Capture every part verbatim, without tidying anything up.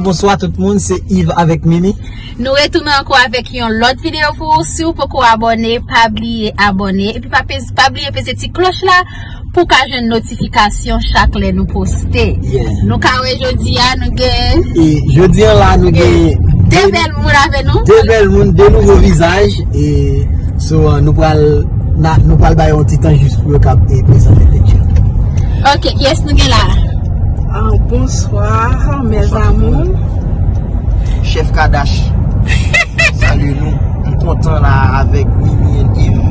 Bonswa tout moun, se Yves avèk Mimi. Nou retounen ankò avèk yon lòt videyo pou ou. Si w poko abòne, pa bliye abòne. Epi pa pez-, pa bliye peze ti klòch la pou w ka jwenn notifikasyon chak lè nou poste. Yeah. Nou ka wè jodi a, nou gen E jodi an la, nou gen de bèl moun avè nou. De bèl moun, de nouvo vizaj. E so, uh, nou pral, na, nou pral bay yon ti tan jis pou yo ka, e, prezante tèt yo. Ok, kiyès nou gen la? Ah, bonsoir, mes amours. Chèf Kadash. Salye nou. M kontan la avèk Mimi and Yves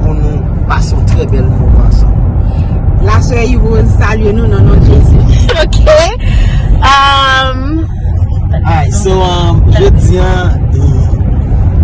pou nou pase yon trè bèl moman ansanm. Lasè Yves Rose salye nou nan non Jezi. Ok. Um, Alright, so, um, jodi an, e,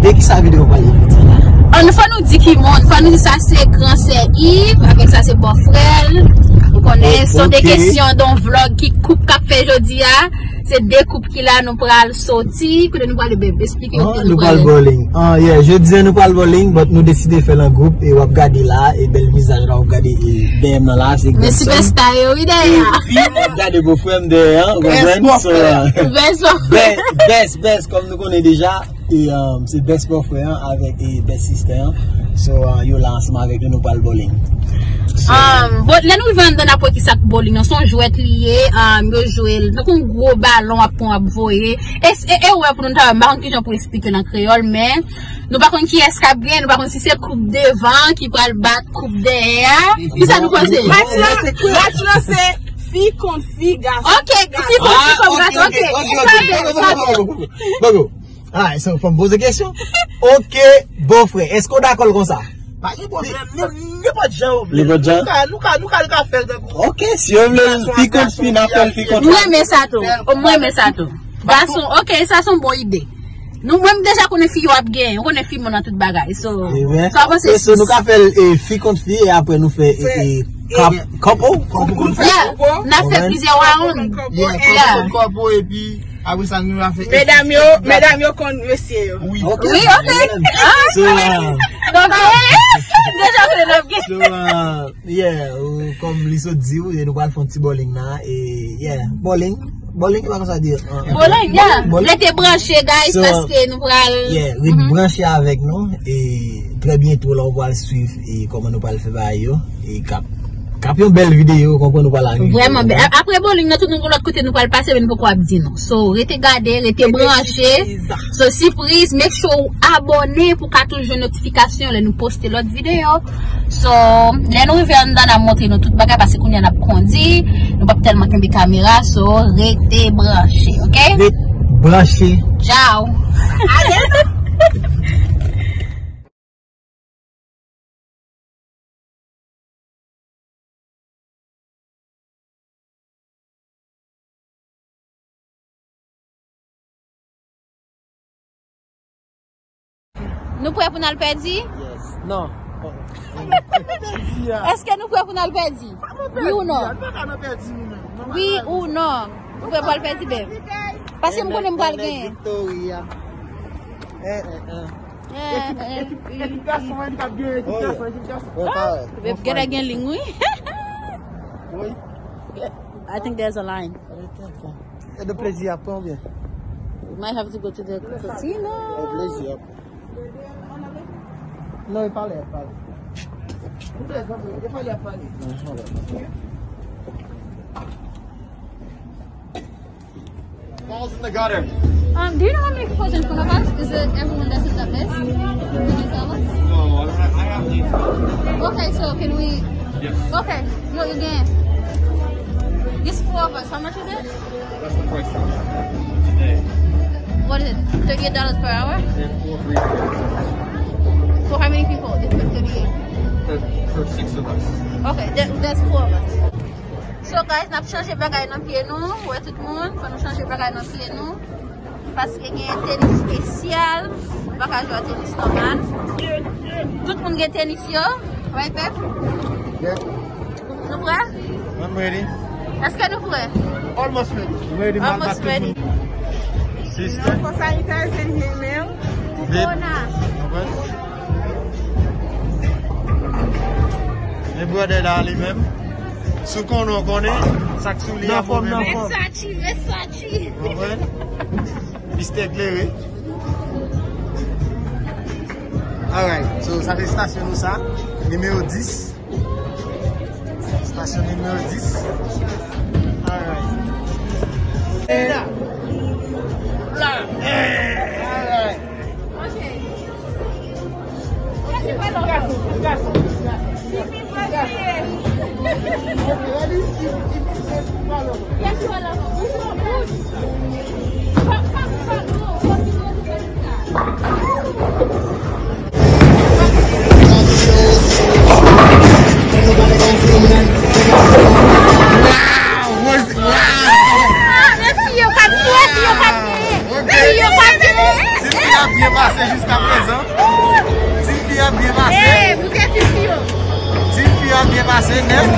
de ki sa videyo pale jodi an la? An, fò nou di ki moun, fò nou di sa se gran sè Yves, avèk sa se bòfrè l. Ou konnen, se de kesyon, de yon vlog ki koup k ap fè jodi a. Se de koup ki la, nou pral soti. Kote nou prale, babe? Eksplike yo kote nou prale. Nou pral bowling. Ah, yeah, jodi an nou pral bowling, but nou deside fè l an gwoup, e w ap gade la, e bèl vizaj la, w ap gade, e, bèm nan la, se grandson. Men sipèsta yo, wi, dèyè a. Epi, w ap gade bòfrè m dèyè a, ou konprann? So, uh, best bòfrè. Best, best, best, kòm nou konnen deja, e, um, se best bòfrè an avèk, e, best sister an. So, uh, yo la ansanm avèk nou, nou pral bowling. So, um, bon, lè nou rive anndan, n ap wè ki sa k bowling nan. Se yon jwèt li ye, um, yo jwe l. Tankou yon gwo balon ap pran, ap voye. E, e, e wè pou nou ta wè, m pa konn kijan pou eksplike l an kreyòl, men nou pa konn kiyès k ap genyen, nou pa konn si se koup devan ki pral bat koup dèyè a. Kisa nou panse? Match lan, match lan se fi kont fi, gason. Ok, fi kont fi kòm gason, ok. Sa bèl, sa bèl. Alright, so, fò m poze kesyon. Ok, bòfrè, èske w dakò l konsa? Pa gen pwoblèm, nenpòt jan w vle. Nenpòt jan? Nou ka, nou ka, nou ka, nou ka fè l tankou. Ok, si yo vle fi kont fi, n a fè l fi kont fi. Mwen renmen sa tou. Mwen renmen sa tou. Gason, ok, sa se yon bon ide. Nou, mwen, m deja konnen fi yo ap gen, ou konnen fi moun nan tout bagay. So, sa w panse, sis? So, nou ka fè l, e, fi kont fi, e apre nou fè, e, e, couple? Couple. Yeah, n ap fè plizyè round. Yeah, couple, epi Apre sa, nou va fè medam yo, medam yo konn mesye yo. Wi. Ok, wi, ok. So, uh, deja vle n ap gen. So, uh, yeah, ou, kòm li sot di w, e nou pral fè yon ti bowling la, e, yeah, bowling. Bowling, ki pa konsa di, uh, bowling, yeah. Rete branche, guys, paske nou pral, yeah, rete branche avèk nou, e trè byento la, ou pral swiv, e kòman nou pral fè bagay yo, e k ap K ap yon bèl videyo, konprann ou pral arive. Vrèman bèl. A-, apre bowling nan, tout nou gon lòt kote nou pral pase, men nou poko ap di nou. So, rete gade, rete branche. So, sipriz, make sure ou abòne pou ka toujou jwenn notifikasyon lè nou poste lòt videyo. So, lè nou rive anndan, n a montre nou tout bagay, paske kounye a n ap kondi, nou p ap tèlman kenbe kamera, so, rete branche, ok? Rete branche. Ciao. Ale. Nou prè pou n al pèdi? Yes. Non. Èske nou prè pou n al pèdi? Wi ou non? Wi ou non? Nou prè pou al pèdi, bèb? Paske m konnen m pral genyen. Victoria. Eh, eh, eh. Ekip, ekip, ekip gason an ki t ap genyen, ekip gason, ekip gason. Bèb genlè gen liy, wi. Wi. I think there's a line. E de plezi ap pran oubyen? We might have to go to the casino. E plezi ap pran. Non, e pale, e pale. E pale, e pale. Balls in the gutter. Um, do you know how many people in front of us? Is it everyone that's in that list? Can you tell us? No, I don't have, I have these. Okay, so can we? Yes. Okay, no, again. It's four of us. How much is it? That's the price today. What is it? Thirty-eight dollars per hour? And four free. For how many people? It's like thirty-eight. For, for six of us. Okay, that, that's four of us. So guys, n ap chanje bagay nan pye nou. Wè tout moun, fò nou chanje bagay nan pye nou. Paske gen tenis espesyal. Nou pa ka jwe tenis nòmal. Tout moun gen tenis yo. Right, babe? Yeah. Nou prè? I'm ready. Èske nou prè? Almost ready. Ready, man. Almost ready. Sister. Fò sanitize and hand men. Corona. Men brother la li menm. Si w konnen, w konnen. Sa k sou li a move menm. Versace, Versace. Konprann? Mistè klere. Alright, so sa se estasyon nou sa, nimewo dis. Estasyon nimewo dis. Alright. La. La. Alright. Wow! Wow! Ok. Ti fi a byen pase jiska prezan. Ti fi a byen pase. Ti fi a byen pase nèt.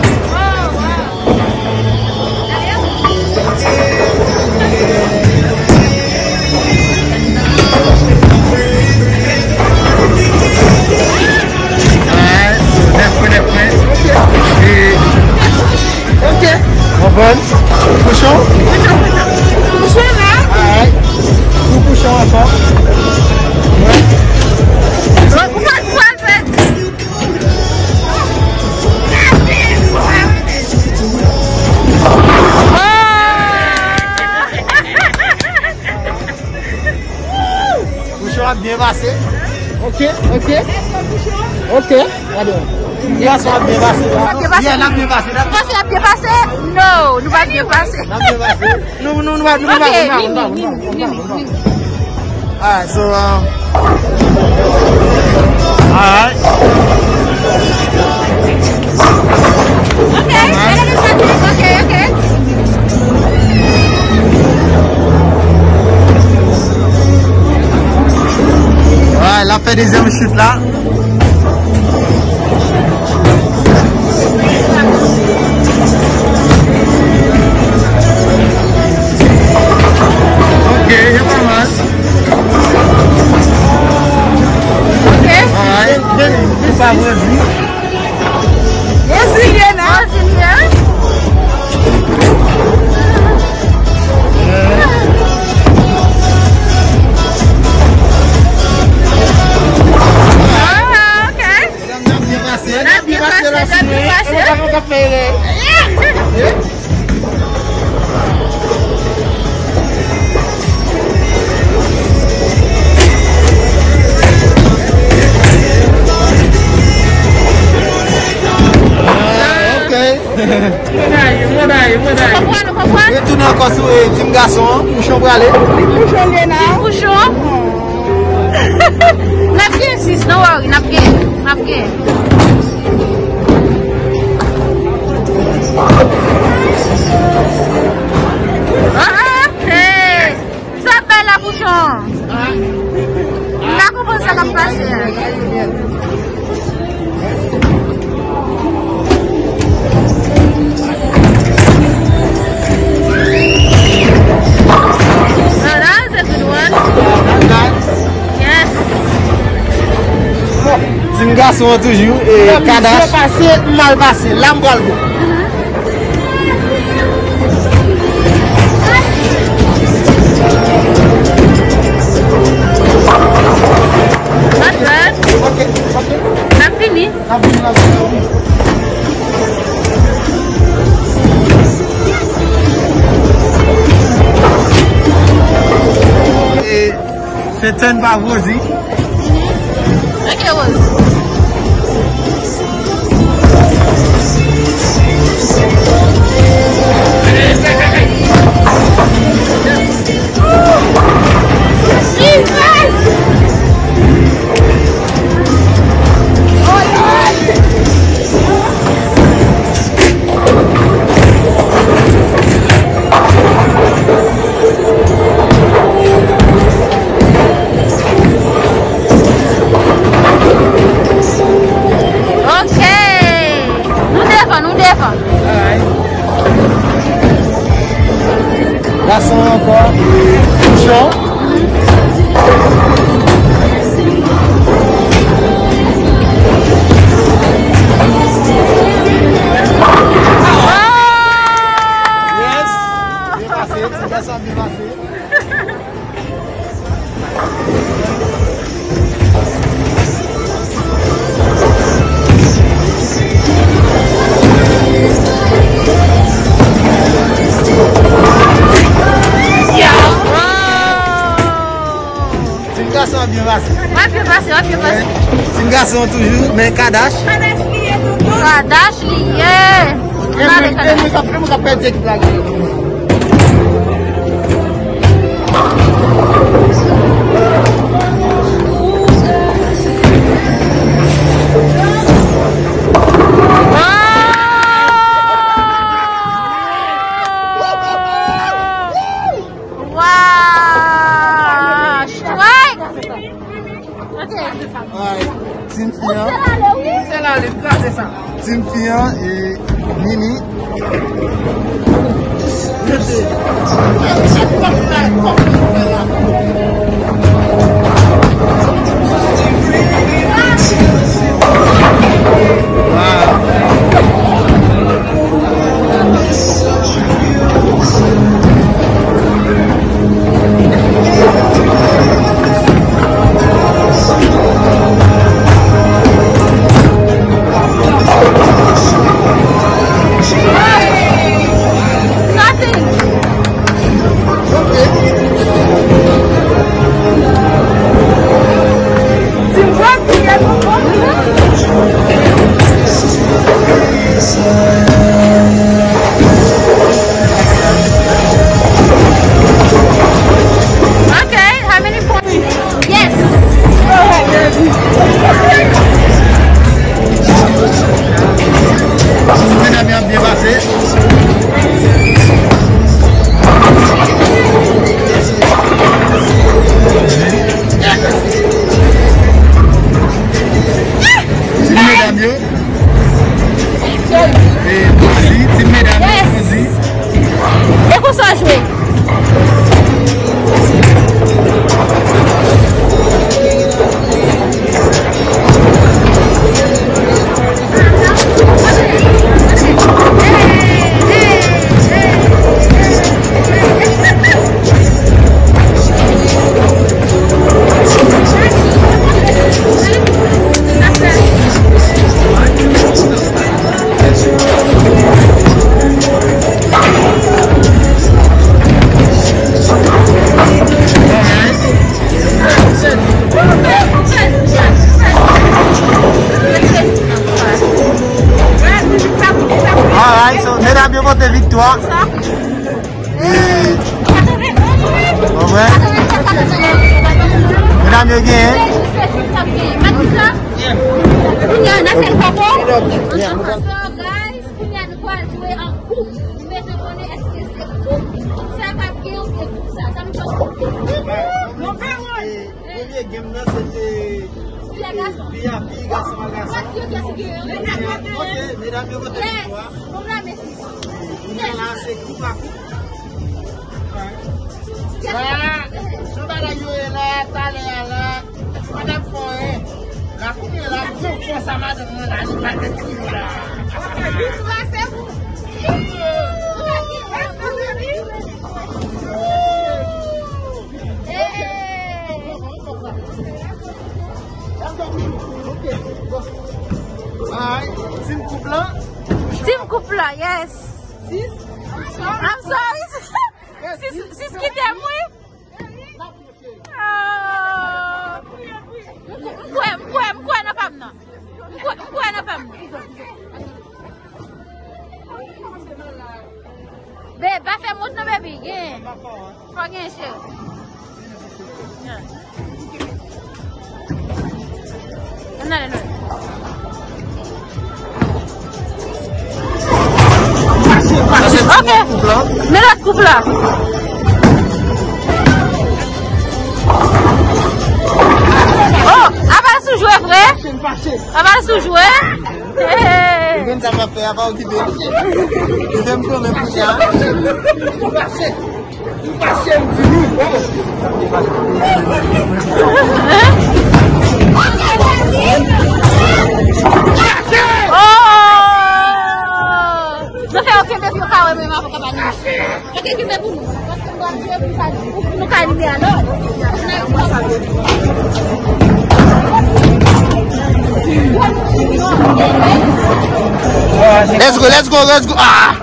Alright, so nèf pwen, nèf pwen. E Ok. Konprann? Kouchon? Kouchon la. Alright. Pou kouchon ankò. Ou pa, ou pa fè. Kouchon ap byen pase. Ok, ok. Ok. Gade. Gason ap byen pase. Ap byen pase. Yeah, n ap byen pase. N ap Ou panse n ap byen pase? No, nou pa byen pase. N ap byen pase. Nou, nou, nou, nou, nou, Ok, nou, nou, vini, nou, vini, nou, vini, nou, vini. Alright, so, um, alright. Ok, ok, ok. Alright, l ap fè dezyèm chute la. Ok, e pa mal. Ok. Alright. Vin, vin, vin pa Rosie. Rosie, Liena. Rosie, Liena. Ah, ok. N ap byen pase, n ap byen pase, n ap byen pase. Ah, ok. Mwen daye, mwen daye, mwen daye. Ou konprann, ou konprann? Retounen ankò sou, eh, tim gason an, kouchon prale. Kouchon Liena. Kouchon. N ap gen sis, no worry, n ap gen, n ap gen. Ah, ah, hey. Sa bay la kouchon. M pa konprann sa k ap pase a. That was a good one. Yes. Bon, tim gason an toujou, e, Kadas. Byen pase, mal pase. La m pral bon. Not bad. Ok, ok. N ap fini. N ap fini, n ap fini. E, Se tèn pa Rosie. Ok, Rose. Ok. Nou devan, nou devan. Gason ankò. Kouchon. Sa byen pase. Tim gason an byen pase. W ap byen pase, w ap byen pase. Tim gason an toujou, men Kadash. Kadash li ye. Ann ale, Kadash. E mwen k ap, e mwen k ap pèdi ekip la. Wow! Strike! Ok. Alright. Team Fiyan. Sèl ale, wi. Sèl ale, kraze sa. Team Fiyan e Nini. Okay, how many points? Yes. Medam yo ap byen pase. Ti medam yo. E, Rosie, ti medam yo, Rosie. E konsa w jwe. Alright, so, medam yo pote viktwa. Bon, vre. Medam yo genyen. Kounye a, n a fè l poko. So, guys, kounye a, nou pral jwe an koup. Nou bezwen konnen èske se koup sa k ap gen oubyen koup sa. Sa m fè koup. Premye game nan, se te fi a fi, gason a gason. Ok, medam yo pote viktwa. Kounye a la, se koup a koup. Ah, jan bagay yo ye la, talè a la, madanm fò, eh. La kounye a la, gwo fò sa madanm nan la, li pa gen koup la. Viktwa se pou. Alright, team koup la. Team koup la, yes. Sis, I'm sorry. I'm sorry. Sis, sis kite m, wi. Oh. M kwè, m kwè, m kwè nan pa m nan. M kwè, m kwè nan pa m nan. Babe, pa fè mont non, baby. Gen. Fò gen, cheri. Ann ale, non. Ok. Men lòt koup la. Oh, apa l sou jwe vre? Apa l sou jwe? Hey. Ou konn sa m ap fè a, pa okipe. Ou fè m tonbe pou sa. Ou fache, m di nou. Oh! Nou fè yo kenbe pou yo ka wè menm avoka pa nou. Ok, kenbe pou nou. Nou ka rive alò. Let's go, let's go, let's go. Ah!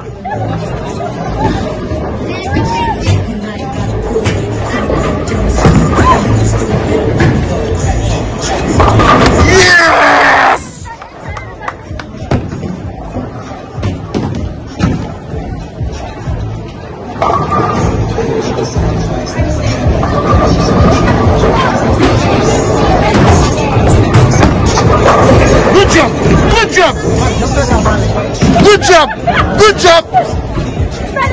Yes! Good job! Good job! Good job! Good job!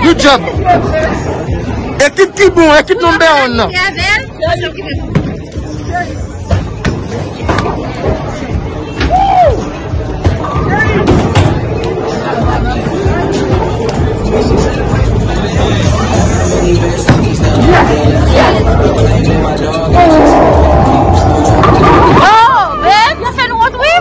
Good job! Ekip ki bon, ekip number one nan. Oh, babe, yo fè nou wont, wi.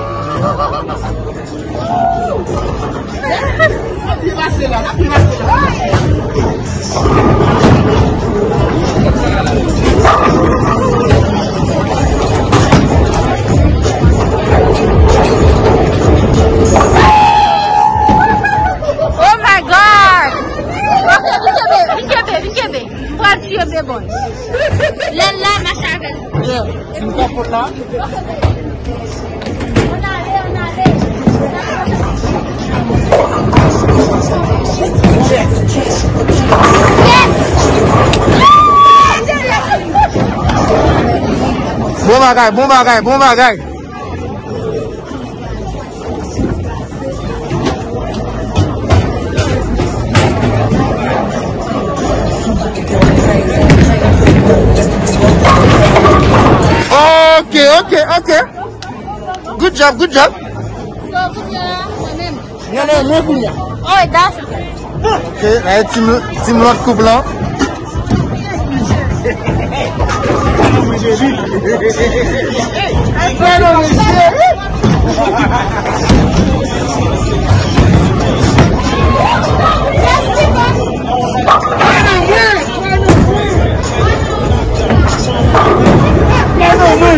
Oh my God! Ok, vin kenbe, vin kenbe, vin kenbe. M pral tiye bebon. Lè l la, mache avè l. Yeah, se yon kapot la. Bon bagay, bon bagay, bon bagay. Ok, ok, ok. Good job, good job. So, kounye a, mwen menm. Non, non, mwen kounye a. Oh, e dash. Ok, la e team, team lòt koup lan.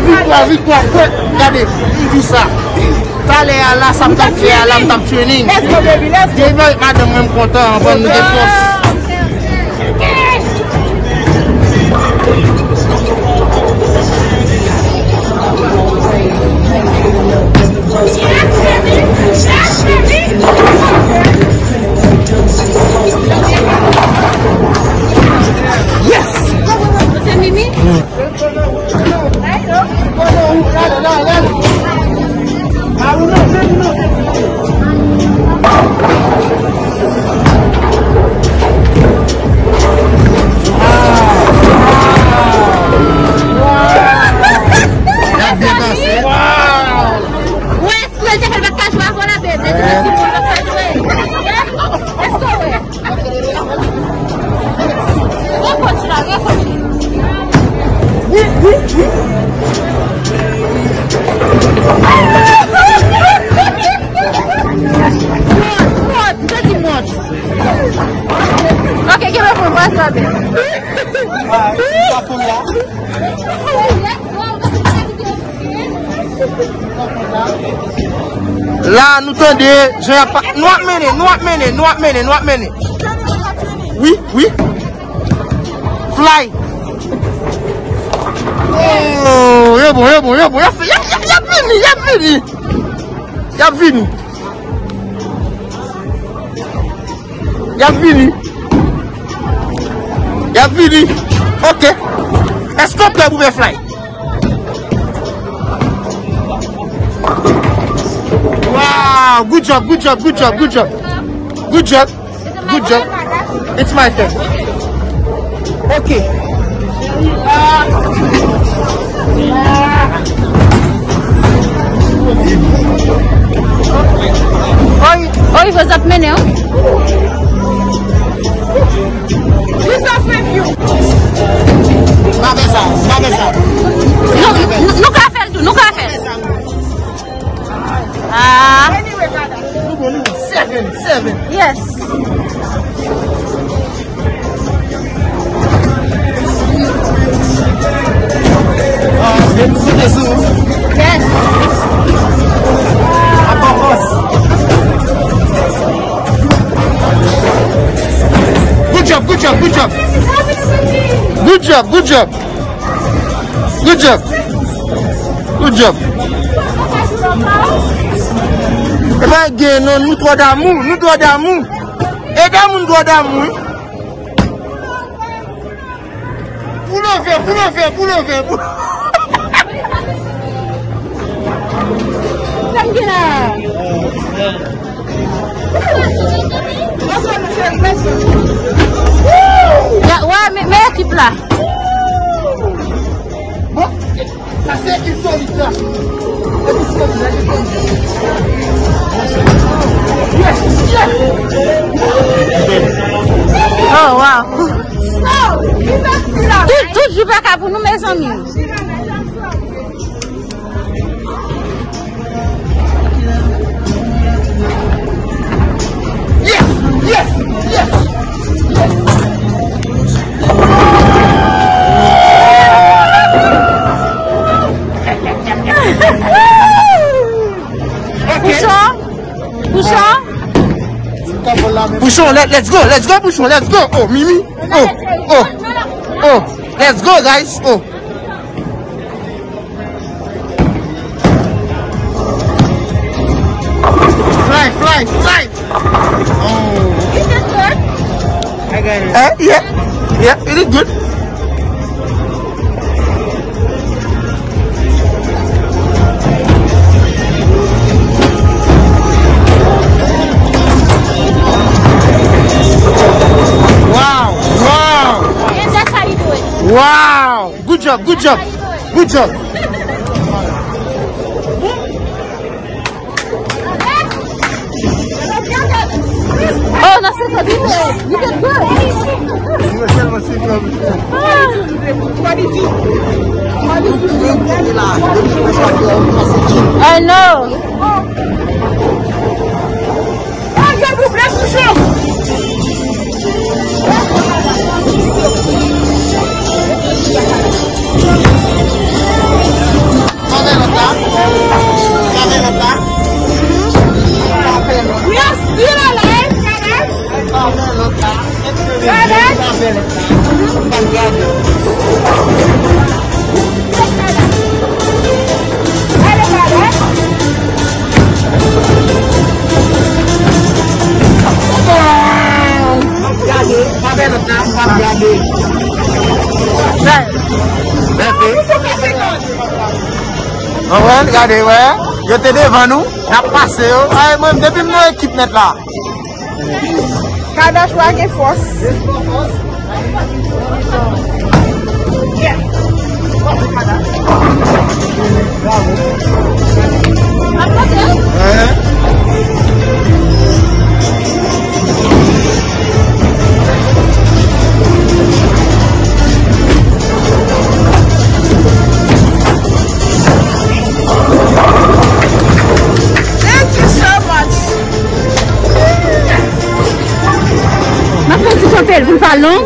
Viktwa, viktwa, viktwa. Gade, m di sa. Talè a la, sa m t ap fè a la, m t ap training. Let's go, baby, let's go. Devan madanm mwen, m kontan, anvan nou gen fòs. Yes! Se Mimi? L ap byen pase. Ou wè, espre l te fè l pa t ka jwe avè w la, babe. Lè ti moun pa t ka jwe. Èske w wè? Rekòt la, rekòt. Mòd, mòd, m te di mòd. Ok, kenbe pou mwen, pa sa, babe. La, nou tande, jan y ap pa-, nou ap mennen, nou ap mennen, nou ap mennen, nou ap mennen. Wi, wi. Fly. Oh, e bon, e bon, e bon. Y ap, y ap, y ap, y ap vini, y ap vini. Y ap vini. Y ap vini. Y ap vini. Ok. Èske w prè pou fè fly? Wow! Good job, good job, good job, good job. Good job. Good job. It's my turn. Ok. Oy, oy, vòz ap mennen, wi. Pa fè sa, pa fè sa. Nou, nou, nou ka fè l tou, nou ka fè l. Ah. Seven, seven. Yes. Good job, good job. Good job. Good job. E pa gen non, nou twò damou, nou twò damou. E damou, nou twò damou, wi. Pou love, pou love, pou love, pou Sa m gen la. Ya, wè, men, men ekip la. Bon, sa se ekip solid la. Ekip solid la, ekip solid la. Yes, yes. Oh, wow. Tout, tout jou pa ka pou nou, mezanmi. Yes! Yes! Yes! Yes! Ok. Bouchon? Bouchon? Bouchon, let, let's go, let's go, Bouchon, let's go. Oh, Mimi. Oh, oh, oh. Let's go, guys. Oh. Fly, fly, fly! Oh. Is it good? I got it. Eh, yeah. Yeah, it is good. Wow, wow. And that's how you do it. Wow. Good job, good job, good job. Oh, that's so good. You did good. I know. Gade, pa fè lòt la, pa gade. Mèsi. Konprann, gade, wè. Yo te devan nou, n ap pase yo. Ay, mwen, depi m nan ekip nèt la. Kadash wa gen fòs. Thank you so much. M ap fè yon ti kanpe l pou l pa long.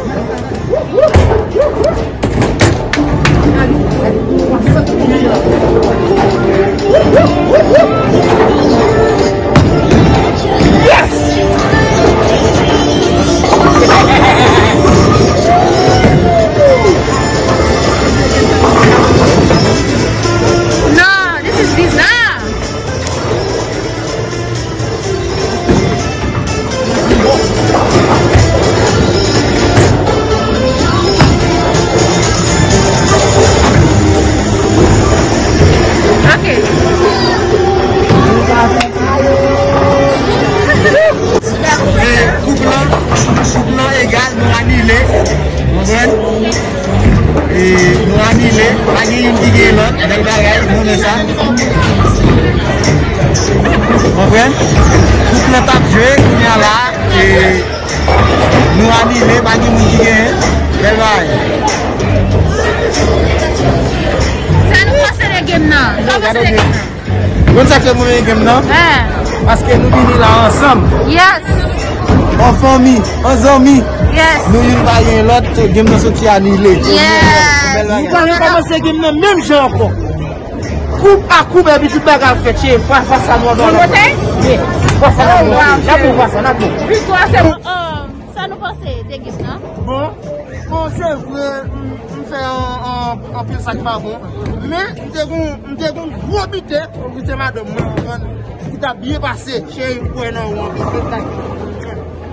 No, this is bizarre. Ok. E koup lan, koup lan egal, nou anile. Konprann? E nou anile, pa gen youn ki gen lòt, bèl bagay, nou renmen sa. Konprann? Koup lan t ap jwe, kounye a la, e nou anile, pa gen moun ki genyen, bèl bagay. Sa nou panse de game nan? Sa w panse de game nan? Konn sa k fè mwen renmen game nan? Paske nou vini la ansanm. Yes. An fanmi, an zanmi. Yes. Nou youn pa gen lòt, game nan soti anile. Yes. Nou pa rekòmanse game nan menm jan ankò. Koub a koub, epi tout bagay ap fèt, se fwa, fwa sa nou an. Bon, kote? Wi, fwa sa n ap monte. N ap bon, fwa sa, n ap bon. Viktwa se bon. Sa nou panse de game nan? Bon, bon, se vre, mm, Anpil sa k pa bon. Men, m te gon, m te gon gwo biten pou se madanm mwen, konprann? Ki t ap byen pase, cheri, m kwè nan ou anpil. Se sa k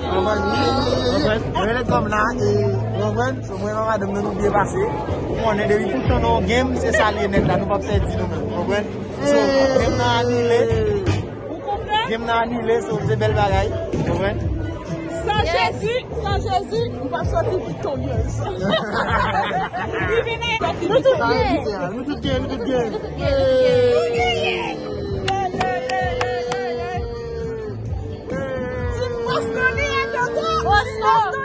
konprann? Ye, ye, ye, ye. Mwen, mwen, lè kòm la, e, konprann? So, mwen, nan madanm nan, nou byen pase. Ou konnen, depi pou tan nan yon game, se sa l ye nèt la, nou p ap pèdi nou menm, konprann? So, game nan anile. Ou konprann? Game nan anile, so, se bèl bagay, konprann? San Jezi, san Jezi, m p ap soti viktoryez. Nou tout gen. Nou tout gen, nou tout gen. Team Boston, Boston, Boston.